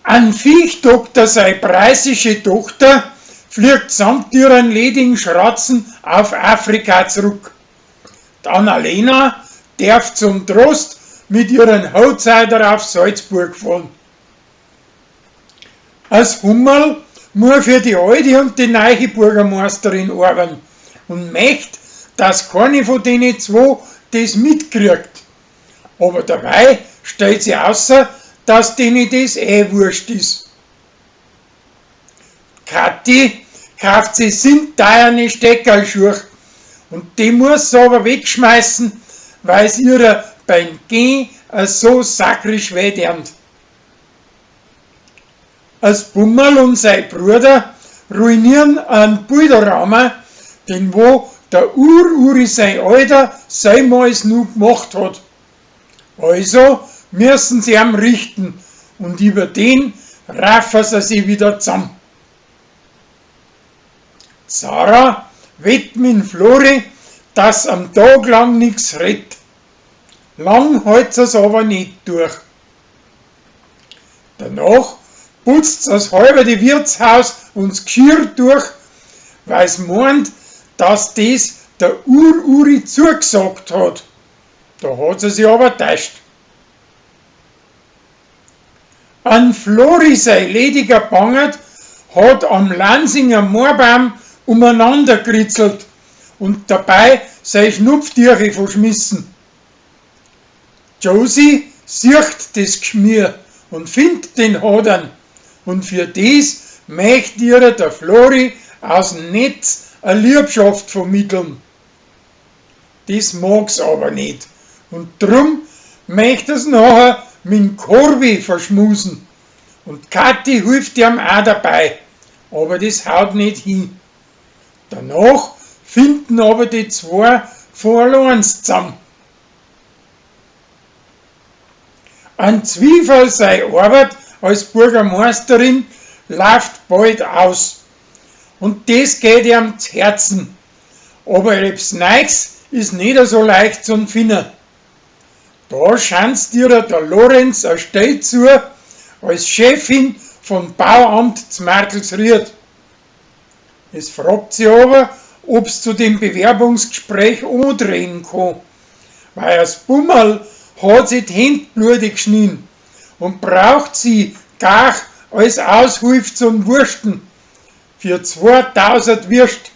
An Viechdoktor sei preißische Tochter fliegt samt ihren ledigen Schratzen auf Afrika zurück. Die Annalena darf zum Trost mit ihren Hochzeiter auf Salzburg fahren. Als Hummerl muss für die alte und die neue Bürgermeisterin arbeiten und möcht, dass keine von denen zwei das mitkriegt. Aber dabei stellt sie außer, dass denen das eh wurscht ist. Kathi kauft sich sindteuerne Steckerlschuhe und die muss sie aber wegschmeißen, weil's ihrer beim Gehen so sakrisch weh tut. Als Bummerl und sein Bruder ruinieren einen Bilderrahmen, den wo der Ur-Uri sein Alter seimals nu gemacht hat. Also müssen sie am richten und über den raffen sie sich wieder zusammen. Sarah wett mit Flori, dass am Tag lang nix redt. Lang hält es aber nicht durch. Danach putzt das halbe die Wirtshaus und das Geschirr durch, weil's meint, dass das der Ur-Uri zugesagt hat. Da hat sie sich aber täuscht. An Flori sei lediger Bangert hat am Lansinger Moorbaum umeinander kritzelt und dabei sei Schnupftücher verschmissen. Josie siecht das Geschmier und findet den Hodern und für das möcht ihr der Flori aus dem Netz a Liebschaft vermitteln. Das mag's aber nicht und drum möcht er's nachher mit Corby verschmusen und Kathi hilft ihm auch dabei, aber das haut nicht hin. Danach finden aber die zwei von allein zusammen. An Zwiefel sei Arbeit als Bürgermeisterin läuft bald aus. Und das geht ihm zu Herzen. Aber etwas Neues ist nicht so leicht zum finden. Da schanzt ihr der Lorenz a Stell zu als Chefin vom Bauamt zu Markelsried. Es fragt sie aber, ob's zu dem Bewerbungsgespräch andrehen kann, weil das Bummerl hat sich die Hände blutig geschnien und braucht sie gar als Aushilfe zum Wursten für 2000 Würst.